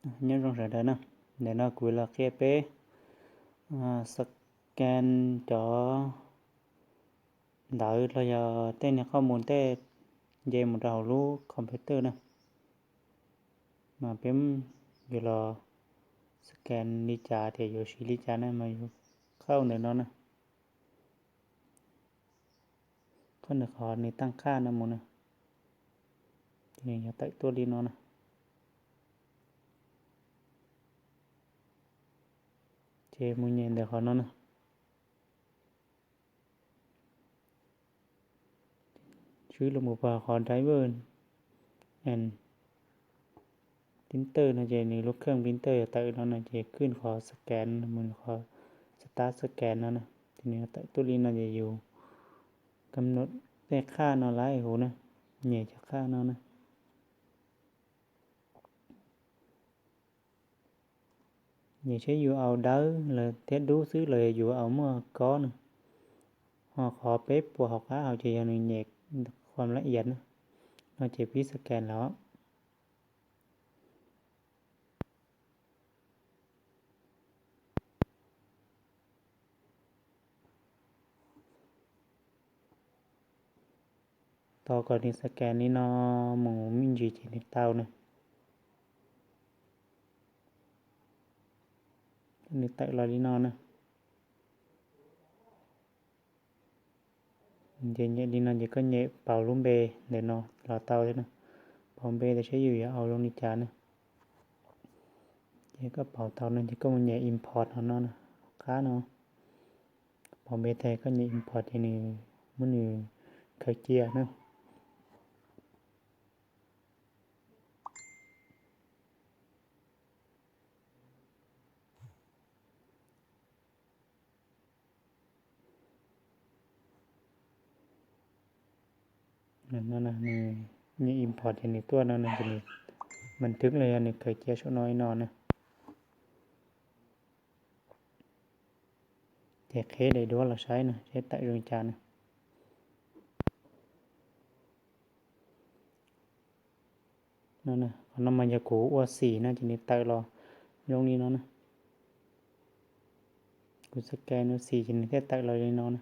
Nyob zoo sawv daws na, ntawm no kuv los qhia peb scan cov ntawv los yog tej niag qhov mus tej nce mus rau hauv lub computer na. Mas peb yuav los scan li cas tias yuav siv li cas na mas yus qhau ntawm no na. Qhov nws qhov nws tag qhaj no mus na, ces nws yuav tawm tuaj li no na. Ces mus nyem ntawm qhov no na. Swb los mus pog qhov driver and printer no ces nws lub kheej printer yuav tawm no na, ces khwj qhov scan mus qhov start scan no na, ces nws yuav tawm tuaj li no ces yus kam num tej qhaj no lawm huv na, nyem cov qhaj no na. Nyem seb yus au dawb los thiab dub xwb los yog yus au muaj kob na. Ho qhov peb puas hauv qab hauv ces yog nws nyem qhuam lab ias na, no ces pib scan los. Tos kom nws scan li no mus me ntsis ces nws tau na. Nws tawm los li no na. Ces nyem li no ces koj nyem pauv lub npe ntawm no los tau thiab na. Pauv npe ntawd seb yus yuav au zoo li cas na. Ces koj pauv tau no ces koj mus nyem import no no, qab no. Pauv npe tag koj nyem import ces nws muab nws khaws cia na. Nws nyem import ces nws tuaj no, nws npam twb los yog nws khaws cia saum no li no na. Ces qheb daim duab los saib no seb tawm zoo li cas na. Qhov no mas yog kuv ua xim no ces nws tawm los zoo li no na. Kuv scan ua xim ces nws thiaj tawm los li no na.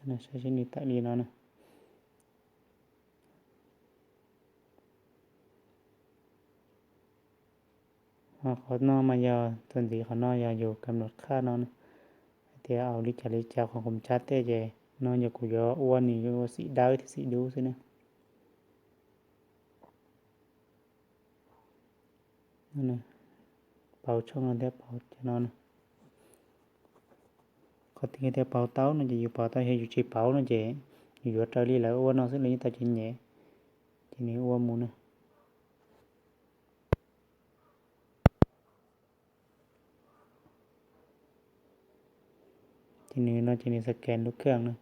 Saib seb nws tawm li no na. Ho qhov no mas yog txuas ntxiv qhov no yog yus kam los qhaj no na, hais tias au li cas li cas qhov kuv cab tej ces no yog kuv yuav ua nws yuav ua xim dawb thiab xim dub xwb na. Pauv tshooj no thiab pauv cov no na. Qhov twg tias pauv tau no ces yus pauv tau, yog yus tsis pauv no ces yus yuav raws li lawv ua no xwb, lawv yeej tau cov nyem, ces nws ua mus na. Ces nws no ces nws scan lub kheej na.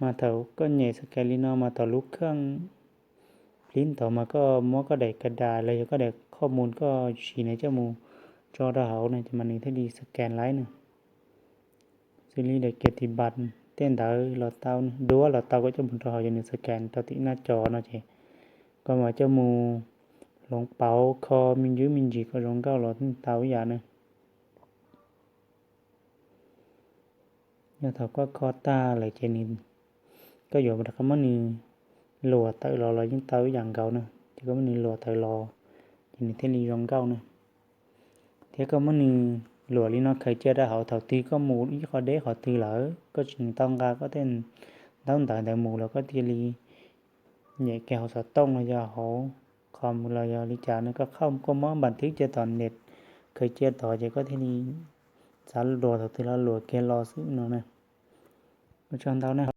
Mas thaum koj nyem scan li no mas thaum lub kheej plib ntawd mas koj muab koj daim ka das los yog koj daim qhov mus koj siv no coj mus tso rau hauv no ces mas nws thiaj li scan laib na. Xws li daim kiav tis npas tej ntawd los tau, duab los tau, koj coj mus rau hauv ces nws scan rau tim naj cov no ces koj mam coj mus hloov pauv kho me ntsis me ntsis kom zoo nkauj los tau ib yam na. Yog thaum koj kho tag lawm ces nws, koj yuav rov qab muab nws luam tawm los los yeej tau ib yam nkaus na, ces koj muab nws luam tawm los ces nws thiaj li zoo nkauj na. Thiab koj muab nws luam li no khaws cia rau hauv, thaum twg koj mus ib qho deb qhov twg lawm koj tsis tau nqa koj tej ntaub ntawv ntawd mus los koj thiaj li nyem kiag hauv xov tooj los yog hauv qhov mus los yog li cas no, koj qhaj koj muab npam twb cia tom net khaws cia tod ces koj thiaj li xav luam thaum twg los luam kiag los xwb no na. Ua tsaug ntau na.